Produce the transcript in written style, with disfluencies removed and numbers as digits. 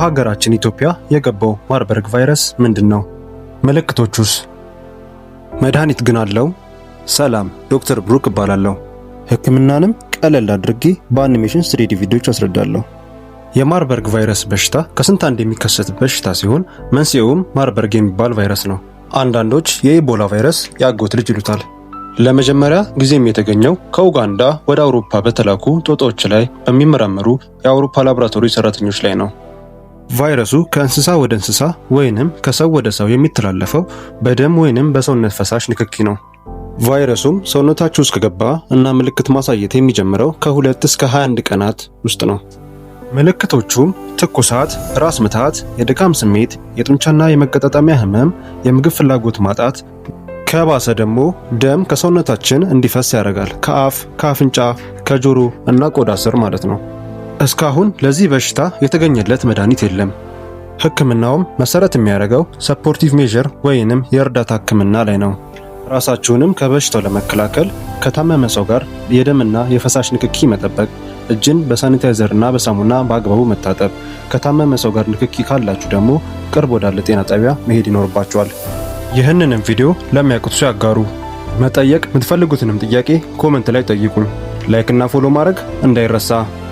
በሀገራችን ኢትዮጵያ የገባው ማርበርግ ቫይረስ ምንድን ነው? ምልክቶቹስ? መድኃኒት ግን አለው? ሰላም፣ ዶክተር ብሩክ እባላለሁ። ሕክምናንም ቀለል አድርጌ በ animation 3D ቪዲዮዎች አስረዳለሁ። የማርበርግ ቫይረስ በሽታ ከስንት አንድ የሚከሰት በሽታ ሲሆን መንስኤውም ማርበርግ የሚባል ቫይረስ ነው። አንዳንዶች የኢቦላ ቫይረስ የአጎት ልጅ ይሉታል። ለመጀመሪያ ጊዜም የተገኘው ከኡጋንዳ ወደ አውሮፓ በተላኩ ጦጣዎች ላይ በሚመራመሩ የአውሮፓ ላቦራቶሪ ሰራተኞች ላይ ነው። ቫይረሱ ከእንስሳ ወደ እንስሳ ወይንም ከሰው ወደ ሰው የሚተላለፈው በደም ወይንም በሰውነት ፈሳሽ ንክኪ ነው። ቫይረሱም ሰውነታችሁ ውስጥ ከገባ እና ምልክት ማሳየት የሚጀምረው ከ2 እስከ 21 ቀናት ውስጥ ነው። ምልክቶቹም ትኩሳት፣ ራስ ምታት፣ የድካም ስሜት፣ የጡንቻና የመገጣጠሚያ ህመም፣ የምግብ ፍላጎት ማጣት፣ ከባሰ ደግሞ ደም ከሰውነታችን እንዲፈስ ያደርጋል። ከአፍ፣ ከአፍንጫ፣ ከጆሮ እና ቆዳ ስር ማለት ነው። እስካሁን ለዚህ በሽታ የተገኘለት መድኃኒት የለም። ሕክምናውም መሰረት የሚያደርገው supportive measure ወይንም የእርዳታ ሕክምና ላይ ነው። ራሳችሁንም ከበሽታው ለመከላከል ከታመመ ሰው ጋር የደምና የፈሳሽ ንክኪ መጠበቅ፣ እጅን በሳኒታይዘር እና በሳሙና በአግባቡ መታጠብ፣ ከታመመ ሰው ጋር ንክኪ ካላችሁ ደግሞ ቅርብ ወዳለ ጤና ጣቢያ መሄድ ይኖርባችኋል። ይህንንም ቪዲዮ ለሚያውቁት ሰው ያጋሩ። መጠየቅ የምትፈልጉትንም ጥያቄ comment ላይ ጠይቁኝ። Like እና follow ማድረግ እንዳይረሳ።